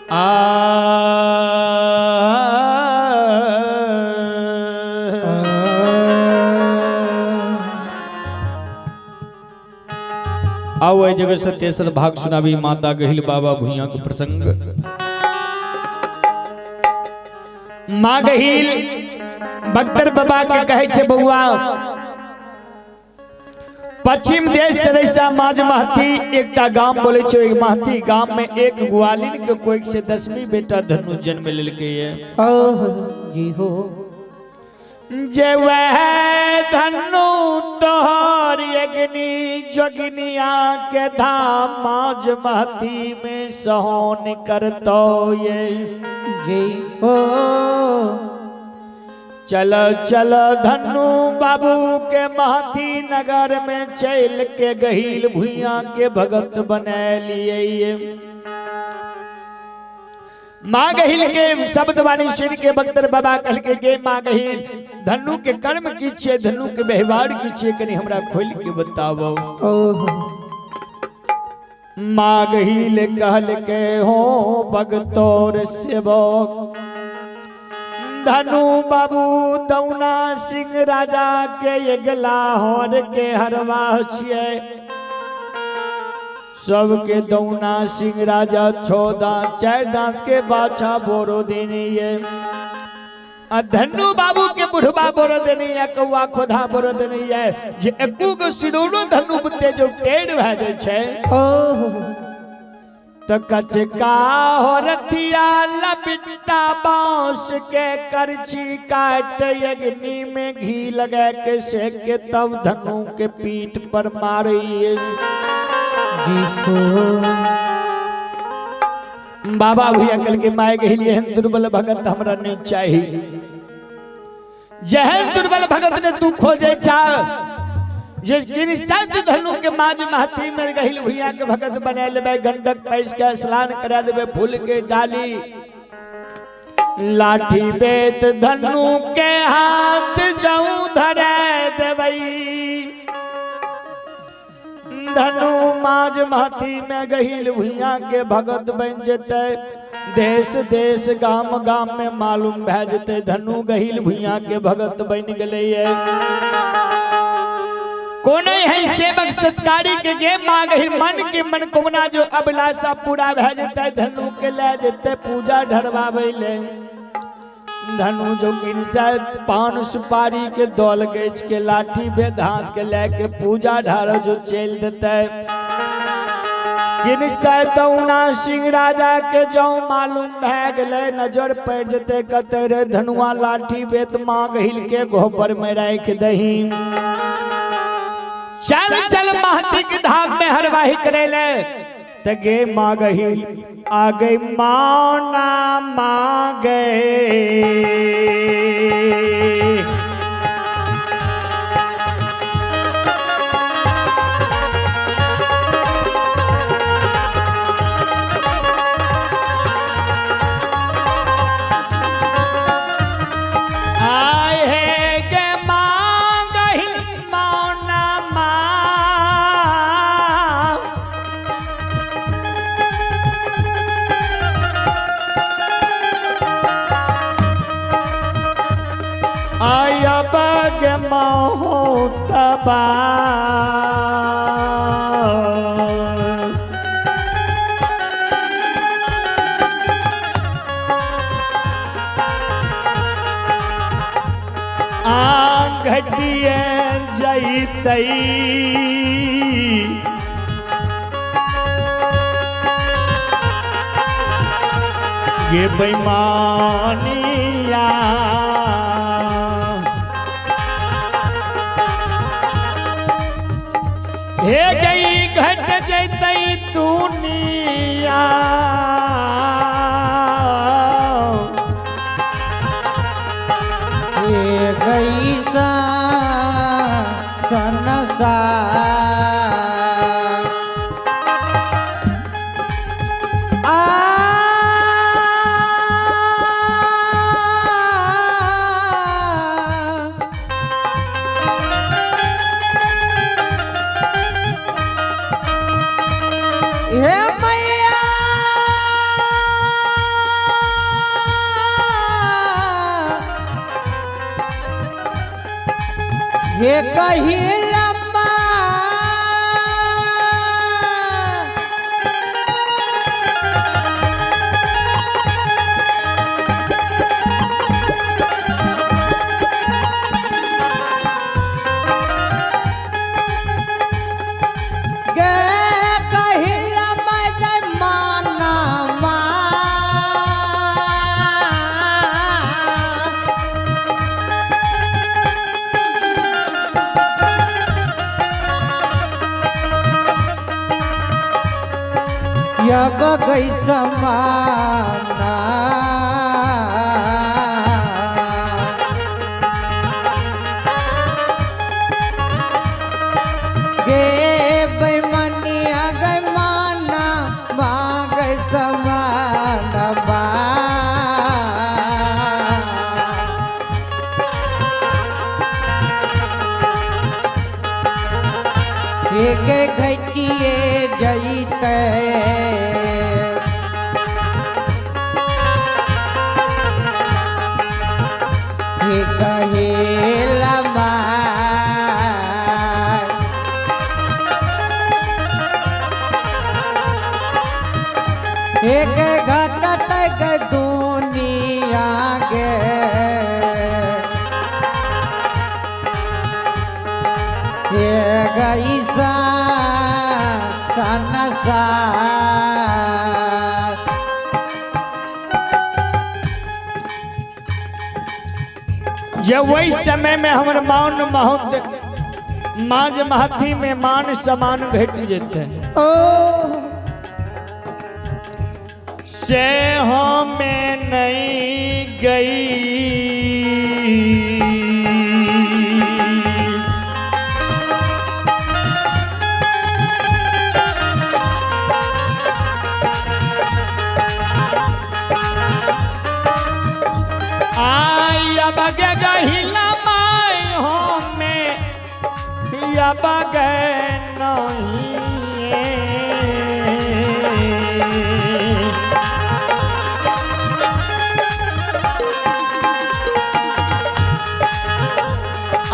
आ आओ एहि जगह से तेसर भाग सुनाबी माता गहिल बाबा भुइया के प्रसंग। माँ गहिल बख्तर बाबा के कहे छे बउआ पश्चिम देश सरैसा माज महती एकटा गाम बोले छे, एक महती गाम में एक ग्वालिन के कोई से 10वीं बेटा धनु जन्म लेलके ये। ओह जी हो। जे वह धनु तोहर अग्नि जोगिनिया के धाम माज महती में सहोन करतो ये। जी हो। चलो चलो धनु बाबू के महती नगर में चल के गहिल भुइया के भगत बना लिए। माँ गहिल के शब्द वाणी सुन के बख्तर बाबा कहल के गे माँ गहिल धनु के कर्म की छे, धनु के व्यवहार की छे, कनी हमरा खोल के बतावो। माँ गहिल कहल के हो भगतोर सेवक धनु बाबू दौना सिंह राजा के अगला हर के हरवाह छिए। सबके दौना सिंह राजा 6 दांत 4 दांत के बाछा बोरो देने ये। धनु बाबू के बुढ़वा बोरो देने ये, कौआ खोधा बोरो देने ये, जे एको गो सिरोनो धनु बुते जो टेढ़ भए जाइ छै तो कचका हो रथिया लबिट्टा बांस के करछी काट अग्नि में घी लगा के सेक के तब धनु के पीठ पर मारे। जी हो। बाबा भैया कल के माय गहिल एहन दुर्बल भगत हमरा नहीं चाहिए। जहन दुर्बल भगत ने तू खोजे चाह जे किन सत धनु के माज महती में गहिल भुइया के भगत बना लेबे, गंडक पैस के स्नान करा देबे, फूल के डाली लाठी बेत धनु के हाथ जाऊं धरे देबई। धनु माज महती में गहिल भुइया के भगत बन जते, देश देश गाम गाम में मालूम भए जते धनु गहिल भुइया के भगत बन गेलै। कोने है सेवक सत्कारी के गे माँ गहिल मन के मन कोमना जो अभिलाषा पूरा भए जते, धनु के ले जते पूजा ढरवाबै ले। धनु जो किनसा पान सुपारी के दौल गैच के लाठी भेद हाथ के लेके पूजा ढारो जो चल देते। किनसा दौना सिंह राजा के जो मालूम भए गेलै, नजर पड़ जते कते रे धनुआ लाठी बेत माँ गहिल के गोबर में राख दही। चल चल महती के धाम में हरवाही करे ले। त गे माँ गहिल आ गई माना माँ गए। आए है गे माँ गहिल मौना माँ आया बग मोहतबा घटिए जैतई ये बेईमानिया हे गई घट जैतई दुनिया। हे गई सा सनसा आ हे मैया। हे कही लम्बा गे कही लम्बा जय मानवा यब गई समाना गे बेमनिया गई माना मांग समाना बा। एक घटिए जईते एक घटत के दुनिया के ये गई सा सनसार। जे वही समय में हमर मान महत माज महथी में मान समान घट जेते ओ से हमें नहीं गई आई अब गहिला माई हमें अब नहीं।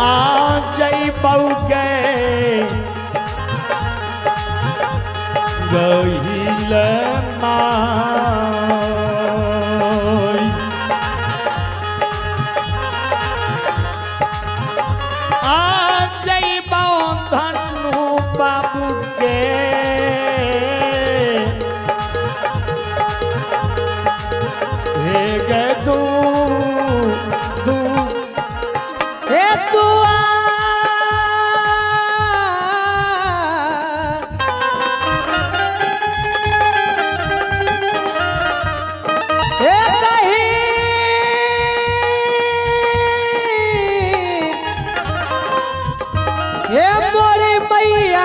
आ जइबौ गे गहिल माई। आ जइबौ धनु बाबू के हे गे दू दू हे दुआ हे कही हे मोरे मैया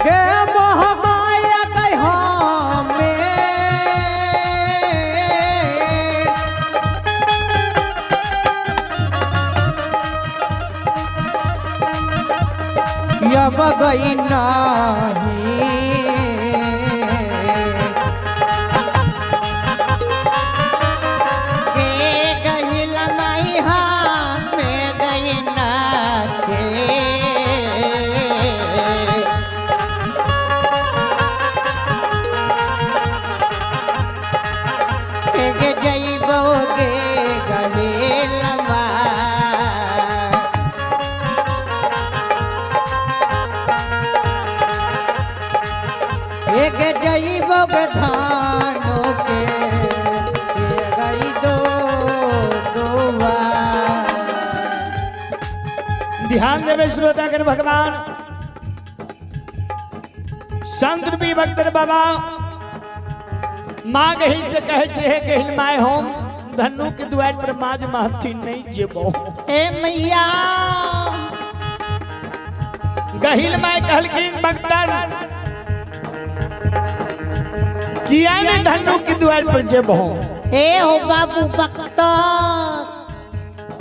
गे मोह माया कह में यब गई नाही गे गहिल माई में गई ना के। गे जइबो गे गहिल माई। एक जइबो गे धानो के ये गई दो दुआ ध्यान देवे श्रोता कर भगवान संत रूपी भक्त बाबा माँ गहिल से कहे छे हे गहिल my home धनु के द्वार पर माज महथी नहीं जेबो। ए मैया गहिल my कहलखिन भक्तन किया ने धनु के द्वार पर जेबो। ए हो बाबू बख्तर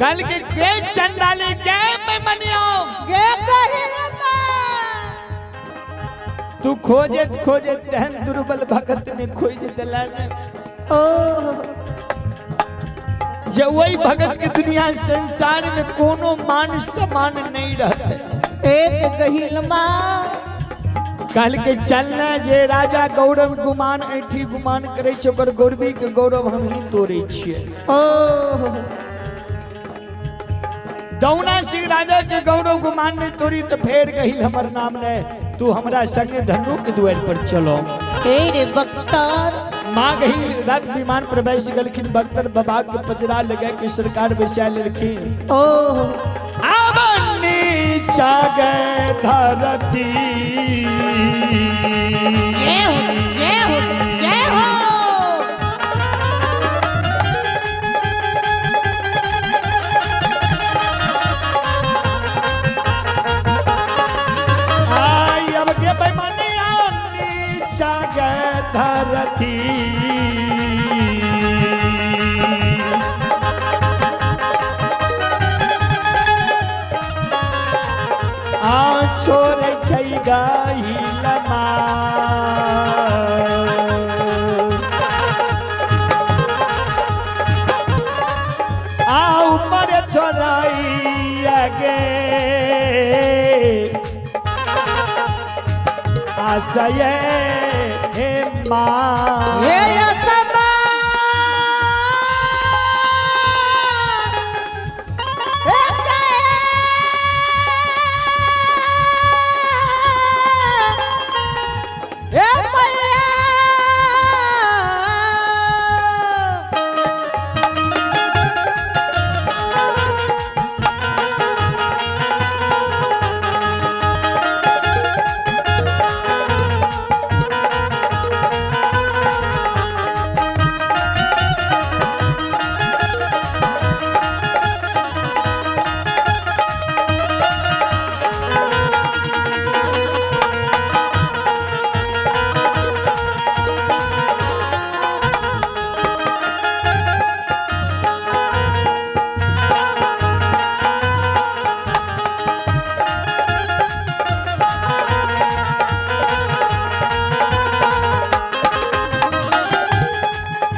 कल के के चंडाली के बेमनिया गे गहिलमा। तू खोजेत खोजेत तेहन दुर्बल भगत ने खोज दिला ने। ओ जे वही भगत के दुनिया संसार में कोनो मान सम्मान नहीं रहते। एक गहिलमा। कल के चलना जे राजा गौरव गुमान ऐठी गुमान करे छै, ओकर गौरवी के गौरव हम ही तोड़े छियै। ओ दौना सिंह राजा के गौरव गुमान नहीं तोड़ी तो फेर गहिल हमर नाम ने, तू हमरा संगे धनु के द्वार पर चलो। रे बख्तर। माँ गही रथ विमान पर बैस गेलखिन, बख्तर बाबा के पजरा लगा के सरकार बैसा लेलखिन। ओ आब नीचा गए धरती। जय हो जय हो जय हो। आई अब के बेमनिया नीचा गए धरती। आ छोड़े छै गहिलमा। आ ऊपर छोड़ैया गे आशय हे माँ। हे असमा हे मैया।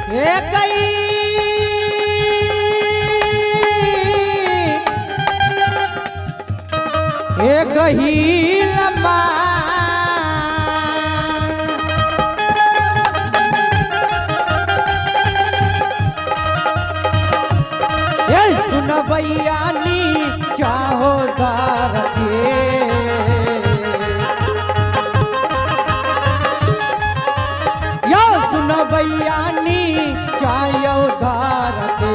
हे गई हे गहिलमा। हे सुनबैयानी चाहो दारते। यो सुनबैयानी चायो धारते।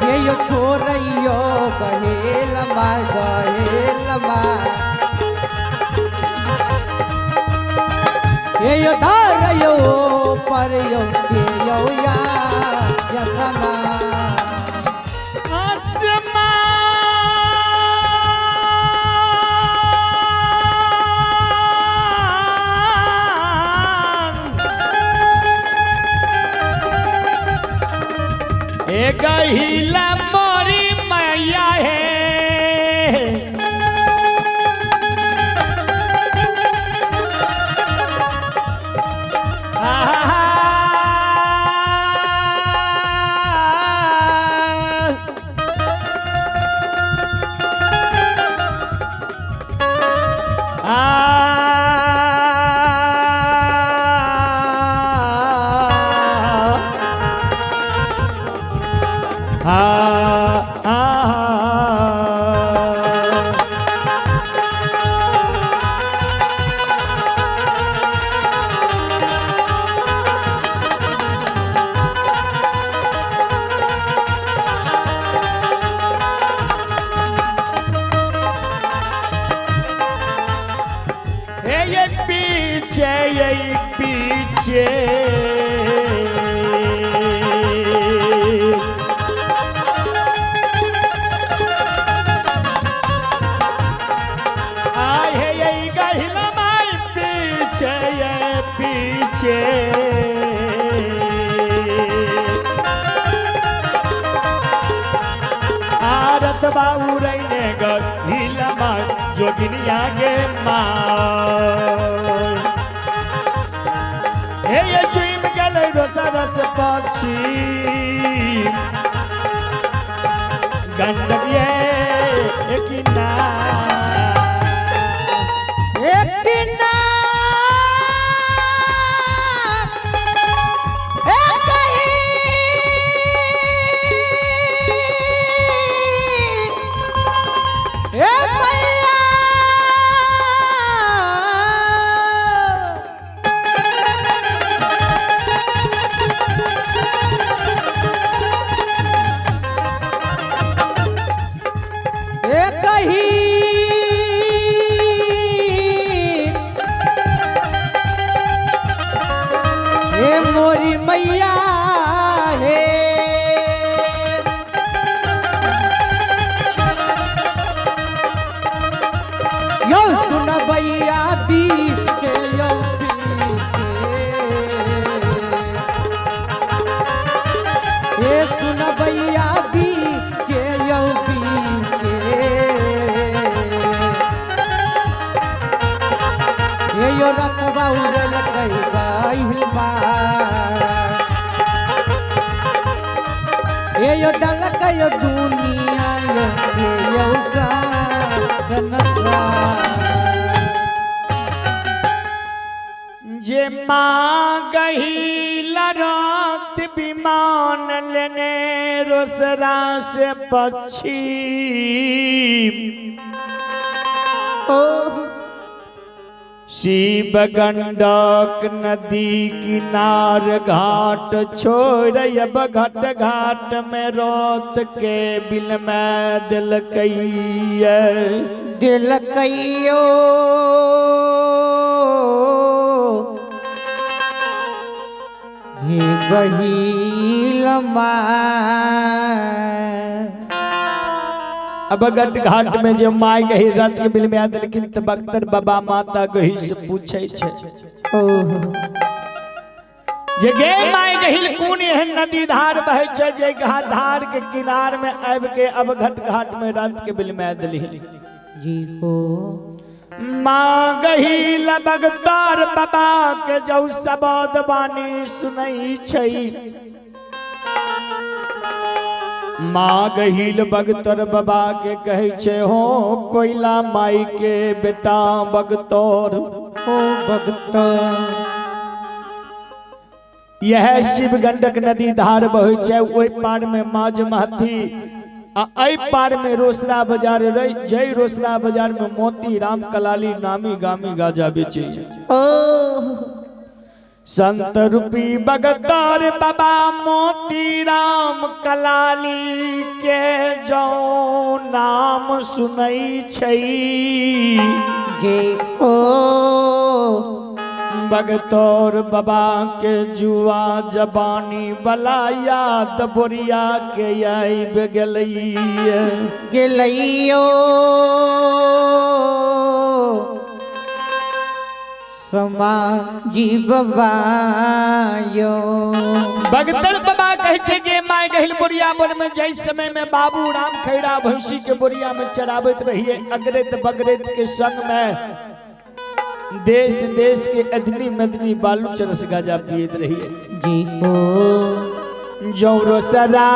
ये यो छोरैयो गहेलमा गहेलमा। ये यो धारयो परयो के यो या यसमा। आसमान ए गहिला मोरी मैया है। ये पीछे ये पीछे आए ये गहिला माई पीछे ये पीछे। दुनिया गे माय। हे ये जुइम गेलै रोसरा से पक्षी गंडक ये किनार। मोरी मैया हे यो सुनबैया बीच यो बीच हे सुनबैया बीच यो बीच हे यो रतबा उड़ल गइल बा हे यो दलक यो दुनिया यो हे यो सा जनसा। जे माँ गही रात विमान लेने रोसरा से पक्षी शिव गंडक नदी किनार घाट छोड़ अब घट घाट में रोत के बिल में दिलकैया दिलकैयो हे गहीलमा। अब गट घाट में जे my गही रात के बिल में आ देलखिन त बख्तर बाबा माता गही से पूछे छे जे गे my गहिल कोन एहन नदी धार बहे छे जे धार के किनार में आबि के अब घट घाट में रात के बिल में आ देलही जी हो माँ गहील बगतार बाबा के जौ सबद बानी सुनई छै। माँ गहील बगतर बाबा के कहै छे हो कोयला माई के बेटा बगतौर ओ बगतौर। यह शिव गंडक नदी धार बहै छै ओहि पार में माज महथी आ एहि पार में रोसड़ा बाजार रही जय रोसड़ा बाजार में मोती राम कलाली नामी गामी गाजा बेचे। संत रूपी बगतार बाबा मोती राम कलाली के जो नाम सुनई छै जे ओ बगतौर बाबा के जुआ जबानी बला याद बोरिया के आबि गेलैया गेलैयो समा जीवबायो। बगतर बाबा कहै छै कि my गहिल बोरिया वन में जै समय में बाबू राम खैरा भैंसी के बोरिया में चराबैत रहिए अगरैत बगरैत के संग में देश देश के अदनी मदनी बालू चरस गाजा पियत रहिए जी हो जो रोसरा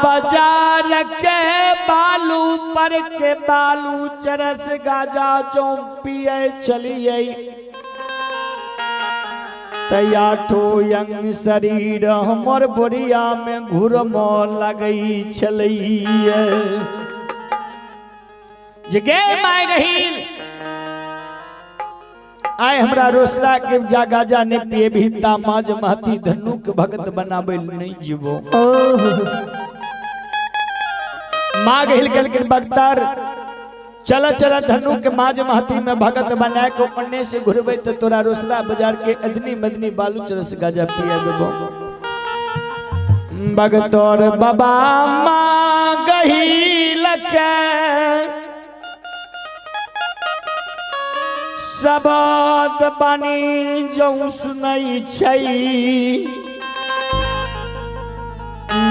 बाजार के बालू पर के बालू चरस गाजा जो पिए चलिए तैयाठो यंग शरीर हमर बोरिया में घुरम लगई छलैये। जे गे my गहील आय हमरा रोसड़ा के जा गाजा ने पिए भी ता माज महती धनु के भगत बनाबे नहीं जीवो। माँ गहिल कहलखिन बख्तर चल चल धनु के माज महती में भगत बनाए के ओन्ने से घुरबे तो तोरा रोसड़ा बाजार के अदनी मदनी बालू चरस गाजा पिया देबो। बगतौर बाबा माँ गहिल के शबद बानी जौ सुनई छै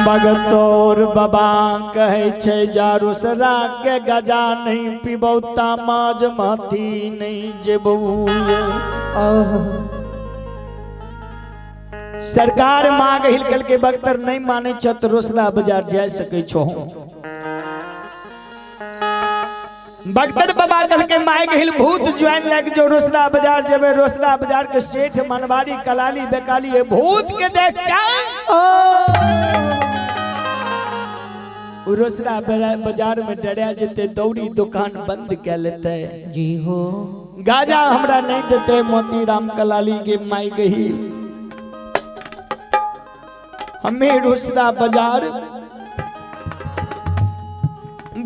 बगतौर बाबा कहै छै जा रोसड़ा के गजा नहीं पीबौ ता माज माथी नहीं जेबौ। सरकार मांग हिलकल के बख्तर नहीं माने छ तो रोसड़ा बाजार जा सके छो। बख्तर बाबा कल के मांग हिल भूत ज्वाइन लग जो रोसड़ा बाजार जेबे, रोसड़ा बाजार के सेठ मनवारी कलाली बेकाली है भूत के देख क्या रोसड़ा बाजार में डरा जेते, दौड़ी दुकान बंद कर लेते जी हो, गाजा हमरा नहीं देते मोती राम कलाली के माई गही। हमें रोसड़ा बाजार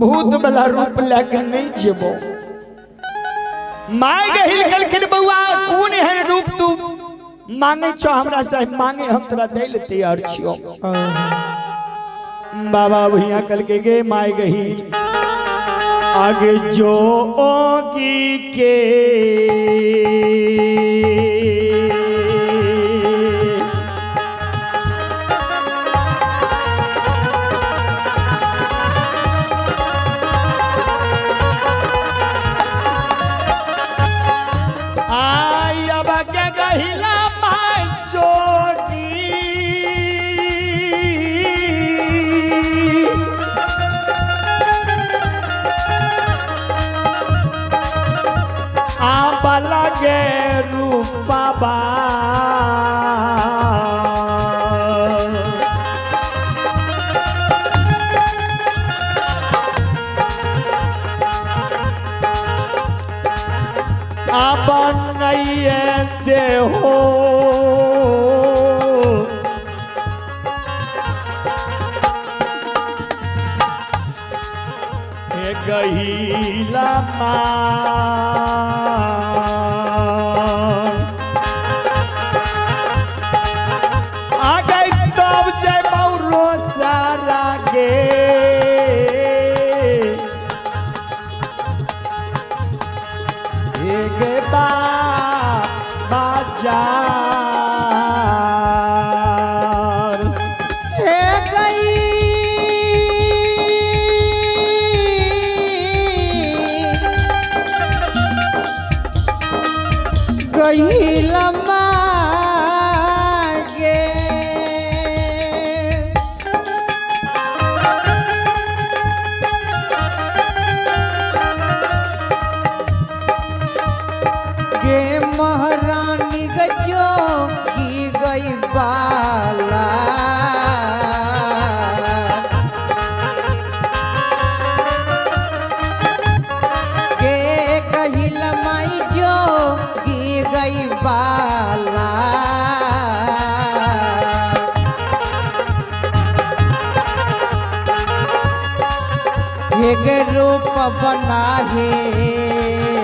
भूत वाला रूप लेके नहीं जेबो। माय गहिल कलखिन बउआ कोन एहन रूप तू मांगे छो हमरा से, मांगे हम तोरा दै ले तैयार छियो। बाबा भैया कल के गे my गहिल आगे जोगी के लगे रूपा बा अपन देहो गहीला आ गई तब जय बौरो सारा गे गे बा बाजार महारानी गजो की गई बाला के कहिल माई जो की गई बाला एक रूप बना है।